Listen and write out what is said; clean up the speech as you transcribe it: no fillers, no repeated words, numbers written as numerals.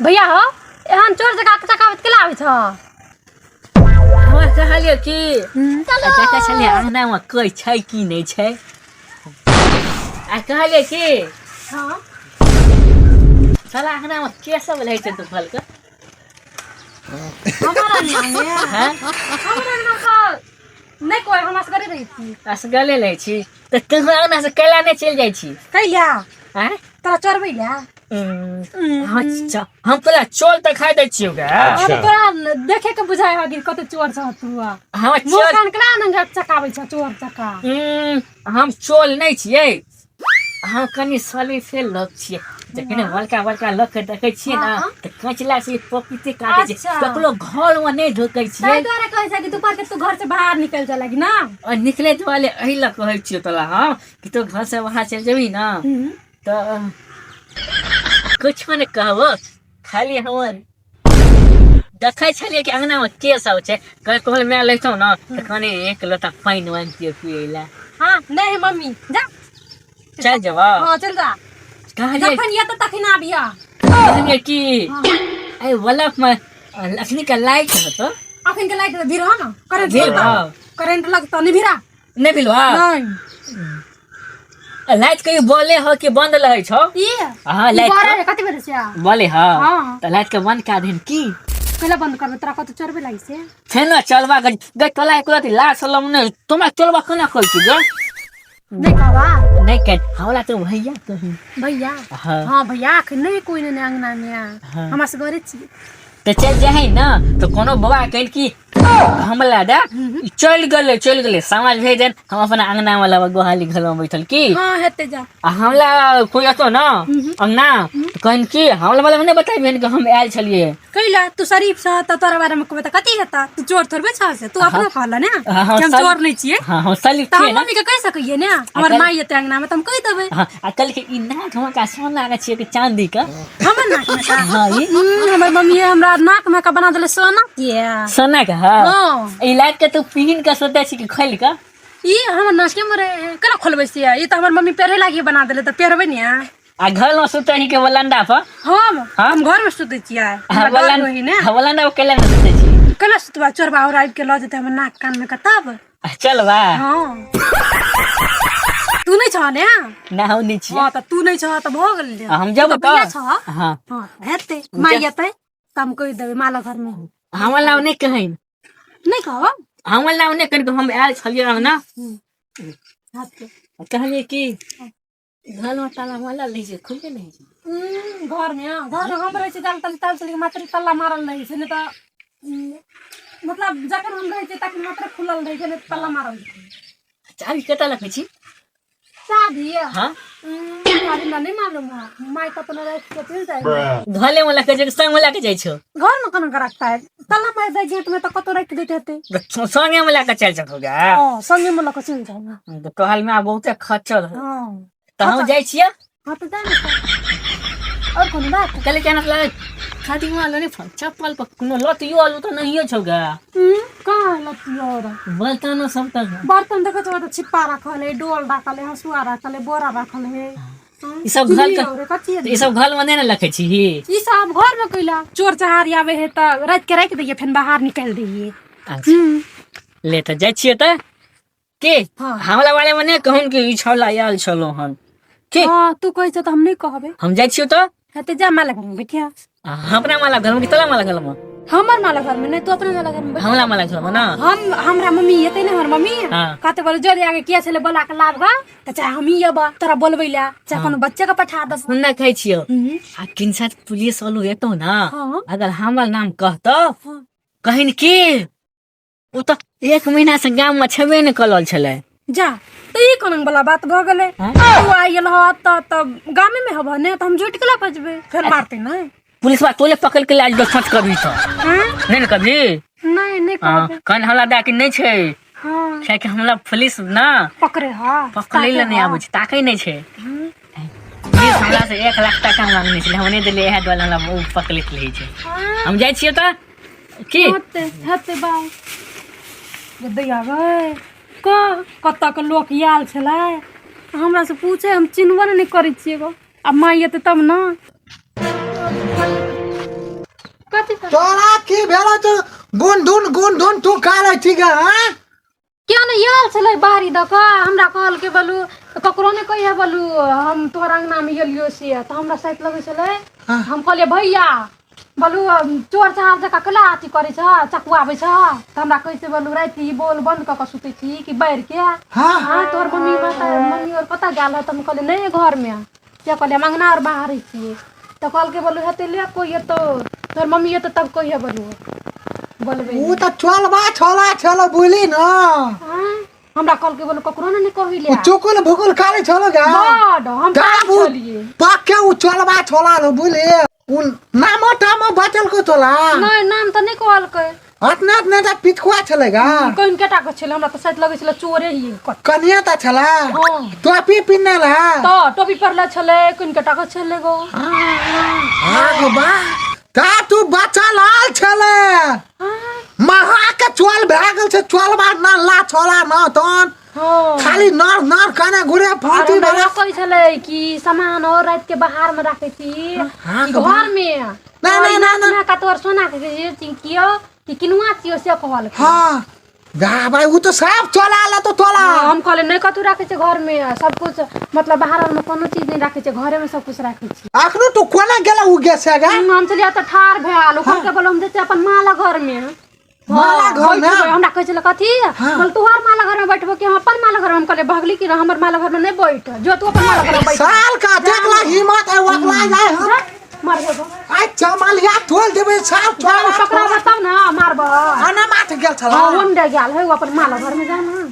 भैया हो एहन चोर जका चकावत केला आबै छ हमरा कहलियै कि देखै छलियै अंगनामे कोइ छै कि नहि छै आ कहलियै कि हाँ साला अंगनामे के सब रहै छै दुपहर के हमारा अंगना में हैं हमरा अंगना का नहीं कोई हम असगरे रहै छी असगरे रहै छी तऽ तू अंगना से कैला नहि चलि जाइ छी कैला आँय तोरा चोरबै ला अच्छा हम तोरा चोल तऽ खाइ दै छियौ गे अरे तोरा देखे के बुझाय है कि कते चोर छ तू हम मुँह चोल कान केना नंगा चकाबै छ चोर चका हम चोल नहि छियै हम कनि सलीफे लोक छियै जखन बड़का बड़का लोक के देखै छियै ने हाँ। तऽ कचला से पपीते काटै छै अच्छा। ककरो घरमे नहि ढुकै छियै ताहि दुआरे कहै छै कि दुपहर के तू घर से बाहर निकल जा लागी ना और निकले दुआरे एहि लए कहै छियौ तोरा हम कि तू घर से बाहर चलि जेबही ने तऽ कुछो नहि कहबो खाली हमर देखै छलियै कि अङ्गनामे के सब छै कहल कहल माय लैतहुँ ने तऽ कनि एक लोटा पानि वानि पिए पियै लए हाँ नहीं मम्मी जा चलि जेबऽ हाँ चल जा कहलियै जखन ये तो तखन आबिया कहलियै कि हाँ। एहि बल्बमे अखनी के लाइट होतो अखन के लाइट भीड़ हो ना करंट भीड़ लगता हो। करंट लगता नहीं भीड़ा नहि भेलो नहीं लाइट कहियो बोले हो कि बंद रहै छौ ई हाँ ई लाइट बड़े रे कति बेर छै बोले हाँ हाँ। तऽ लाइट के बंद कए देन की कैला बंद करबे तोरा कतौ चोरबे लागि से छै ने चलबा के गै तोला एक रति लाश लम ने तोरा चलबा केना कहै छी गै नहीं कहबा नहि कह हमरा तऽ भैया कही भैया हाँ हाँ भैया अखन नहीं कोई नहीं अंगना में हाँ। हमरा से घरे छी तऽ चलि जाइ ने तऽ कोनो बाबा कहल कि हमला दे चलि गेलै चलि गेलै समाज भेज देन हम अपना अंगना वाला गोहाली घरमे बैठल की हाँ हेते जा आ हमला कोई अतो ना अंगना तऽ कहन कि हमला वाला नहि बतेबे कि हम आयल छलियै कैला तू शरीफ छ त तोरा बारे में कहबे त कथी हेता तू चोर थोड़बे छ से तू अपना कहला ने हाँ, हाँ, कि हम सब- चोर नहीं छियै हाँ हम सलीफ त हम छियै ने मम्मी के कहि सकैयै ने हमर माई एते अंगना में त हम कहि देबै हाँ आ कल के ई नाक हमरा का सोना लागै छियै कि चांदी का हमर नाक में का हाँ ई हमर मम्मी हमरा नाक में का बना देले सोना के सोना का हाँ हाँ ई लाइट के तू पहिन के सोते छी कि खोल के ई हमर नाक के मरे केना खोलबै से ई त हमर मम्मी पेरहे लागी बना देले त पेरबै ने आ घर में सुते ही के वलंडा पर हम हाँ? हम घर में सुतै छियै हाँ, हमरा डर वलन होई ने हाँ, वलंडा पर केला में सुते छी केना सुतबा चोरबा और आबि के लऽ जेतै हमर नाक कान में का तब आ, चल बा हाँ तू नहीं छह ने ना हम नहीं छी हाँ त तू नहीं छह त भऽ गेल आ, हम जब तू तऽ भैया छह हाँ हाँ हेतै माई एतै त हम कहि देबै माला घर में हमर नाम नहीं कहिन नहीं कहब हमर नाम नहीं कहिन हम आयल छलियै ना हेतै कहलियै कि घर में ताला माला रहै छै खुलले नहि छै घर में घर में हम रहै छी ताल ताल ताल चलि मात्र ताला मारल रहै छै नहि तऽ मतलब जखन हम रहै छियै तखन मात्र खुलल रहै छै नहि तऽ ताला मारल रहै छै चाबी कतऽ रखै छी चाभी हाँ चाभी हमरा नहि मालूम है माय कतऽ ने राखि के चलि जाइ घरे में लऽ के संग में लऽ के जाइ छौ घर में केना के रखता है ताला मारि दै गेट में तऽ कतौ राखि दैत हेतै तऽ संगे में लऽ के चलि सकौ गे हँ संगे में लऽ के चलि जाइ ने तऽ कहल में बहुते खच्चर हो हँ तऽ हम जाइ छियै हाँ तऽ जा ने तऽ। आओर कोनो बात कहले केना लगे खादी वहाँ लने चप्पल पर कोनो लतियो आलू तऽ नहियो छौ गे कहाँ लतियो और बर्तनो सब तऽ बर्तन देखो छौ तऽ छिप्पा रखल है डोल रखल है हंसुआ रखल है बोरा रखल है ई सब घर के और कथी है ई सब घर में नहि ने रखै छी ई सब घर में कैला चोर चहारी आवे है तऽ रात के राखि दैये फेन बाहर निकालि दैये अच्छा, ले तऽ जाइ छियै तऽ के हाँ। हमरा बारे में नहि कहून कि ई छौला आयल छलो हन के हाँ तू कहै छ तऽ हम नहि कहबै हम जाइ छियै तऽ हेतै जा माला घर में बैठिया अपना माला घर में कि तोरा माला घर में हमर माला घर में नहीं तू अपना माला घर में बैठ हमरा माला घर में ना हम हमरा मम्मी एतै ने हमर मम्मी हाँ। कहते बोले जल्दी आगे किया छलै बोला के लाब गा तऽ चाहे हम ही अबा तोरा बोलबै ला चाहे कोनो बच्चे के पठा दस सुनना कहै छियौ आ किनसा पुलिस वालू एतौ ना हाँ। अगर हमर नाम कहतौ हाँ। कहिन की ओ तऽ एक महीना से गाम में छेबे नहि कलल छलै जा तऽ ई कोन वाला बात भऽ गेलै हाँ? तू आइ गेल ह तऽ तब गामे में हबह ने तऽ हम झूठ केला बजबै फेर मारतै नहि पुलिसवा तोले पकड़ के लाज दो कभी तो हाँ? नहीं ने कभी नहि नहि हाँ, कहबै कहन हमरा दए के नहि छै हाँ कियाकि हमरा पुलिस ना पकड़े हा पकड़ै लए नहि आबै छै ताकै नहि छै पुलिस हमरा से 1 लाख टाका मांगने छलै हम नहि देलियै इएह दुआरे हमरा ओ पकड़ैत रहै छै हम जाइ छियै तऽ की हेतै हेतै बाय दैया गै कह कतऽ के लोक आयल छलै हमरा से पूछे हम चिन्हबो नहि करै छियै गो आब माइ एतै तब ने कथी सब? तोरा की भेलो तू गुन धुन गुन धुन तू काले छी गे हाँ? किया ने आयल छलै बाहरी दऽ कऽ हमरा कहलकै बोलू ककरो नहि कहिए बोलू हम तोहर अङ्गनामे गेलियो से तऽ हमरा साइत लगै छलै हाँ। हम कहलियै भैया बोलू चोर चहार जकाँ कैला अथी करै छ चकुआबै छ तऽ हमरा कहै छै बोलू राति ई बोल बन्द कऽ कऽ सुतै छी कि बाढ़िके हाँ हाँ तोहर मम्मी माता मम्मी आओर कतऽ गेल है तऽ हम कहलियै नहि घरमे से कहलियै हम अङ्गना आओर बाहरै छियै तऽ कहलकै बोलू हेतै ले कोइ एतौ तोहर मम्मी एतौ तब कहिए बोलू बोलबै ऊ तऽ चलबा छोला छलो बुझली न आँय, हमरा कहलकै बोलू ककरो ने नहि कही ऊ ले चुकुल भुकुल खाले छलो गा बड हम तब ऊ छलियै पक्के ऊ चलबा छोला लो बुझली ऊ नामो टामो बचल को तोला नहि नाम तऽ नहि कहलकै अतना अतना तऽ पितकुआ छलै गा कनि केटा के छलै हमरा तऽ शायद लगै छलै चोरे ही कत कनिया तऽ छला हँ टोपी पिन्ने ला तऽ टोपी पहिरले छलै कनि केटा के छलै गो हाँ गो बा ता तू बच्चा लाल छले महा के चोल भए गेल छै चोलबा ना ला छोला ना तन हँ खाली नर नर कने घुरे और फांटी हमरा वाला कहै छलै कि सामान और राति के बाहर में राखै छी हाँ कि गो बा। घर में ना, ना, ना, ना। का तोहर सोना के जे कियो कि किनुआ छियो से कहलकै हाँ जा भाई ऊ तो सब चला ला तो तोला हम कहले नहि कतौ राखै छै घर में सब कुछ मतलब बाहर में कोनो चीज नहि राखै छै घरे में सब कुछ राखै छी अखनो तू कोना गेला ऊ गेस गा हम चलिए तऽ ठाढ़ भेल ओ कहलकै बोलो हम जेतै अपन माँ लग घर में माला घर में? बैठबै। हमरा कहै छलै कथी हाँ। बोल तोहर माँ लग घर में बैठबो कि हम अपन माँ लग घर में हम कहले भगली कि हमर माँ लग घर में नहि बैठ जो तू अपन माँ लग घर में बैठ साल का देखला हिम्मत है वकला जाए हम जा, मार देबो आइ चमलिया तोल देबै साल जा चोला पकड़ाबो तब ना मारबो आना माथ गेल छला हाँ ओन डे गेल है ओ अपन माँ लग घर में जा ना